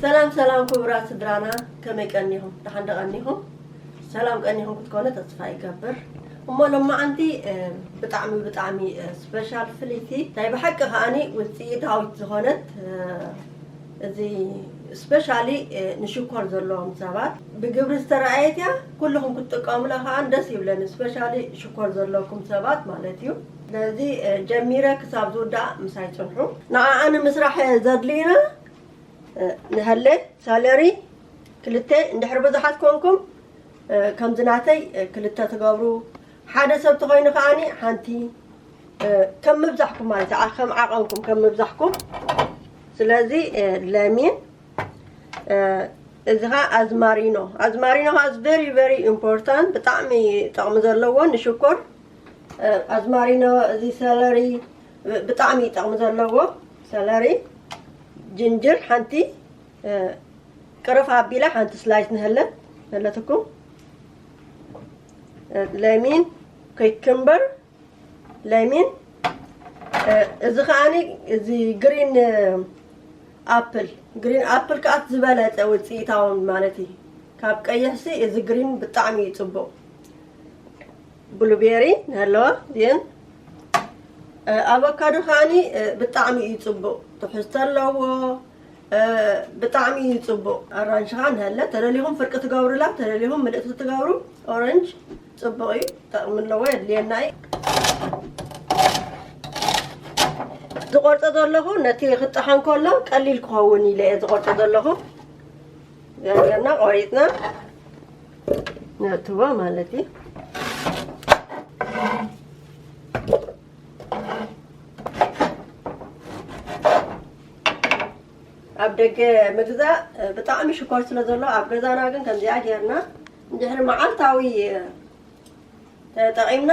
ሰላም ሰላም ክቡራት ስድራና፣ ከመይ ቀኒኹም? ደሓን ዶ ቀኒኹም? ሰላም ቀኒኹም ክትኮኑ ተስፋ ይገብር። እሞ ሎማዓንቲ፣ እ፣ ብጣዕሚ፣ ብጣዕሚ፣ እ፣ ስፔሻል ፍልይቲ፣ ናይ ብሓቂ ከኣኒ ውፅኢታዊት ዝኾነት፣ እ፣ እዚ ስፔሻሊ፣ እ፣ ንሽኮር ዘለዎም ሰባት ብግብሪ ዝተረኣየት እያ። ኩልኹም ክትጥቀሙላ ከኣ ደስ ይብለኒ፣ ስፔሻሊ ሽኮር ዘለኩም ሰባት ማለት እዩ። ስለዚ፣ እ፣ ጀሚረ ክሳብ ዝውዳእ ምሳይ ጽንሑ። ንዓኣ ንምስራሕ ዘድልዩና፣ እ፣ ንሀለ ሳለሪ ክልተ፣ እንድሕር ብዙሓት ኮንኩም፣ እ፣ ከምዚ ናተይ፣ እ፣ ክልተ ትገብሩ። ሓደ ሰብ ተኾይኑ ከኣኒ ሓንቲ፣ እ፣ ከም ምብዛሕኩም ማለት እዩ፣ ከም ዓቐንኩም፣ ከም ምብዛሕኩም። ስለዚ፣ እ፣ ለሚን፣ እ፣ እዚ ኸኣ ኣዝማሪኖ። ኣዝማሪኖ ኸኣ is very, very important፣ ብጣዕሚ ጥቕሚ ዘለዎ ንሽኮር። እ፣ ኣዝማሪኖ፣ እዚ ሰለሪ፣ ብ-፣ ብጣዕሚ እዩ ጥቕሚ ዘለዎ። ሰለሪ፣ ጅንጅር ሓንቲ፣ እ፣ ቅርፍ ኣቢላ ሓንቲ ስላይስ ንሀለ፣ ንሀለትኩም። እ፣ ለሚን፣ ኩክምበር፣ ለሚን፣ እ፣ እዚ ከኣኒ፣ እዚ ግሪን፣ እ፣ ኣፕል፣ ግሪን ኣፕል ከኣ ዝበለጸ ውጽኢታውን ማለት እዩ። ካብ ቀይሕሲ እዚ ግሪን ብጣዕሚ እዩ ጽቡቕ። ብሉቤሪ ንሀለዋ እዚአን፣ እ፣ ኣቮካዶ ከኣኒ፣ እ፣ ብጣዕሚ እዩ ጽቡቕ። ትሕዝቶ ኣለዎ። እ፣ ብጣዕሚ እዩ ጽቡቕ። ኣራንሺ ኸኣ ንሀለ፣ ተደሊኹም ፍርቂ ትገብሩላ፣ ተደሊኹም ምልእቲ ትገብሩ። ኦረንጅ ጽቡቕ እዩ፣ ጠቕሚ ኣለዎ፣ የድልየና እዩ። ዝቖርጾ ዘለኹ ነቲ ክጠሓን ከሎ ቀሊል ክኸውን ኢለ እየ ዝቖርጾ ዘለኹ። ገርገርና ቆሪጽና ነእትዎ ማለት እዩ። ኣብ ደገ ምግዛእ ብጣዕሚ ሽኮር ስለ ዘሎ፣ ኣብ ገዛና ግን ከምዚኣ ጌርና እንድሕሪ መዓልታዊ ተጠቒምና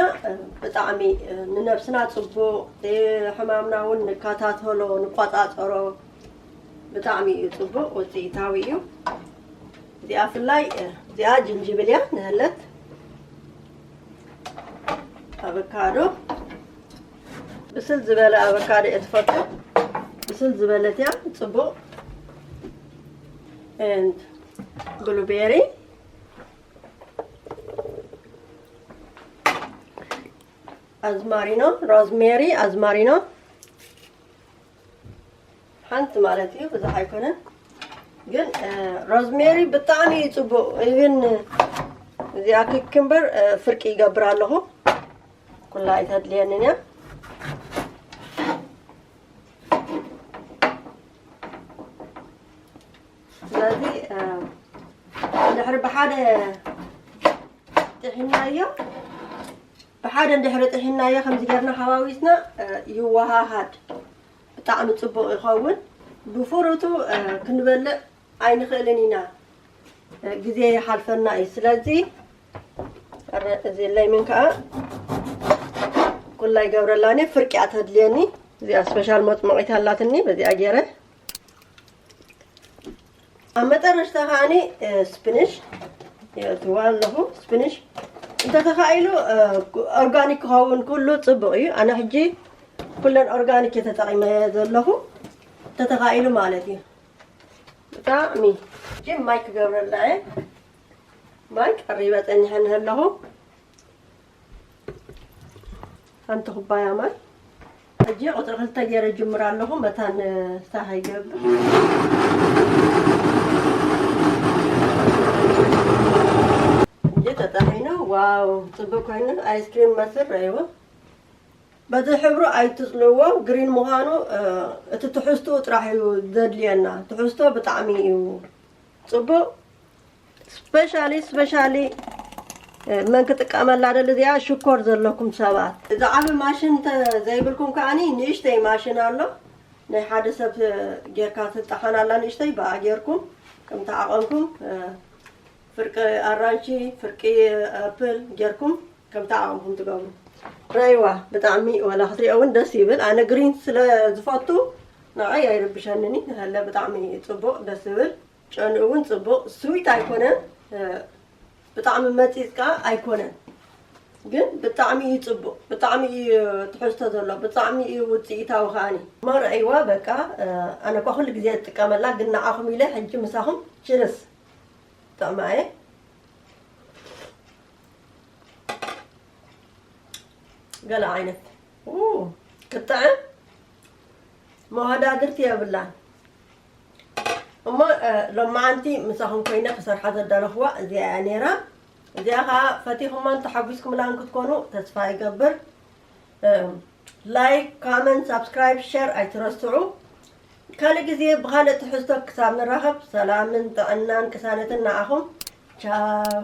ብጣዕሚ ንነብስና ጽቡቕ፣ ሕማምና እውን ንከታተሎ፣ ንቆጻጸሮ። ብጣዕሚ እዩ ጽቡቕ፣ ውጽኢታዊ እዩ። እዚኣ ፍላይ፣ እዚኣ ጅንጅብል እያ ንሀለት። ኣቨካዶ፣ ብስል ዝበለ ኣቨካዶ እየ ትፈቱ። ብስል ዝበለት እያ፣ ጽቡቕ። And ብሉቤሪ፣ ኣዝማሪኖ፣ ሮዝሜሪ፣ ኣዝማሪኖ ሓንቲ ማለት እዩ፣ ብዙሕ ኣይኮነን። ግን፣ እ፣ ሮዝሜሪ ብጣዕሚ እዩ ጽቡቕ። ኢቭን እዚኣ ክክምበር፣ እ፣ ፍርቂ ይገብር ኣለኹ። ኩላ ኣይተድልየንን እያ። ስለዚ፣ እ፣ እንድሕሪ ብሓደ ጥሒናዮ፣ ብሓደ እንድሕሪ ጥሒናዮ ከምዚ ጌርና ሓዋዊስና፣ እ፣ ይወሃሃድ። ብጣዕሚ ጽቡቕ ይኸውን። ብፍሩቱ፣ እ፣ ክንበልዕ ኣይንኽእልን ኢና። እ፣ ግዜ ይሓልፈና እዩ። ስለዚ፣ ኣረ፣ እዚ ለይምን ከኣ ኩላ ይገብረላኒ፣ ፍርቂ እያ ተድልየኒ። እዚኣ ስፔሻል መጽሞቒት ኣላትኒ፣ በዚኣ ገይረ። ኣብ መጠረሽታ ከኣኒ፣ እ፣ ስፕንሽ የእትዋ ኣለኹ። ስፕንሽ እንተተኻኢሉ፣ እ፣ ኦርጋኒክ ክኸውን ኩሉ ጽቡቕ እዩ። ኣነ ሕጂ ኩለን ኦርጋኒክ እየ ተጠቒመ ዘለኹ፣ እንተተኻኢሉ ማለት እዩ። ብጣዕሚ ሕጂ ማይ ክገብረላ እየ። ማይ ቀሪበ ጸኒሐ ኣለኹ። ሓንቲ ኩባያ ማይ። ሕጂ ቁጽሪ ክልተ ገይረ ጅምር ኣለኹ፣ መታን፣ እ፣ ስታኽ ይገብር። ሕጂ ተጠሒኑ፣ ዋው፣ ጽቡቅ ኮይኑ፣ ኣይስክሪም መስል ረእይዎ። በቲ ሕብሩ ኣይትጽልዎ፣ ግሪን ምዃኑ፣ እ፣ እቲ ትሕዝትኡ ጥራሕ እዩ ዘድልየና። ትሕዝቶ ብጣዕሚ እዩ ጽቡቅ። ስፔሻሊ፣ ስፔሻሊ፣ እ፣ መን ክጥቀመላ ደሊ እዚኣ ሽኮር ዘለኩም ሰባት። ዝዓቢ ማሽን እንተ ዘይብልኩም ከኣኒ ንእሽተይ ማሽን ኣሎ። ናይ ሓደ ሰብ፣ እ፣ ጌርካ ትጠሓን ኣላ ንእሽተይ፣ ብኣ ጌርኩም ከምቲ ዓቐንኩም፣ እ፣ ፍርቂ ኣራንሺ፣ ፍርቂ ኣፕል ጌርኩም ከምቲ ዓቐንኩም ትገብሩ። ረእይዋ፣ ብጣዕሚ ዋላ ክትሪኦ እውን ደስ ይብል። ኣነ ግሪን ስለ ዝፈቱ ንዓይ ኣይርብሸንኒ። ንሀለ ብጣዕሚ ጽቡቕ፣ ደስ ዝብል። ጨንኡ እውን ጽቡቕ፣ ስዊት ኣይኮነን፣ እ፣ ብጣዕሚ መጺጽ ከኣ ኣይኮነን። ግን ብጣዕሚ እዩ ጽቡቕ፣ ብጣዕሚ እዩ ትሕዝቶ ዘሎ፣ ብጣዕሚ እዩ ውጽኢታዊ ከኣኒ። መርዒዋ በቃ፣ ኣነ እኳ ኩሉ ግዜ እጥቀመላ፣ ግን ንዓኹም ኢለ ሕጂ ምሳኹም ችርስ ጥዕማየ። ገለ ዓይነት ኡ፣ ክጥዕም መወዳድርቲ የብላን። እሞ ሎማዓንቲ ምሳኹም ኮይነ ክሰርሓ ዘዳለኽዋ እዚኣ እያ ነይራ። እዚኣ ከዓ ፈቲኹማን ተሓጒስኩምላን ክትኮኑ ተስፋ ይገብር። ላይክ፣ ኮመንት፣ ሳብስክራይብ፣ ሸር ኣይትረስዑ። ካልእ ግዜ ብኻልእ ትሕዝቶ ክሳብ ንራኸብ ሰላምን ጥዕናን ቅሳነትን ንዓኹም። ቻው።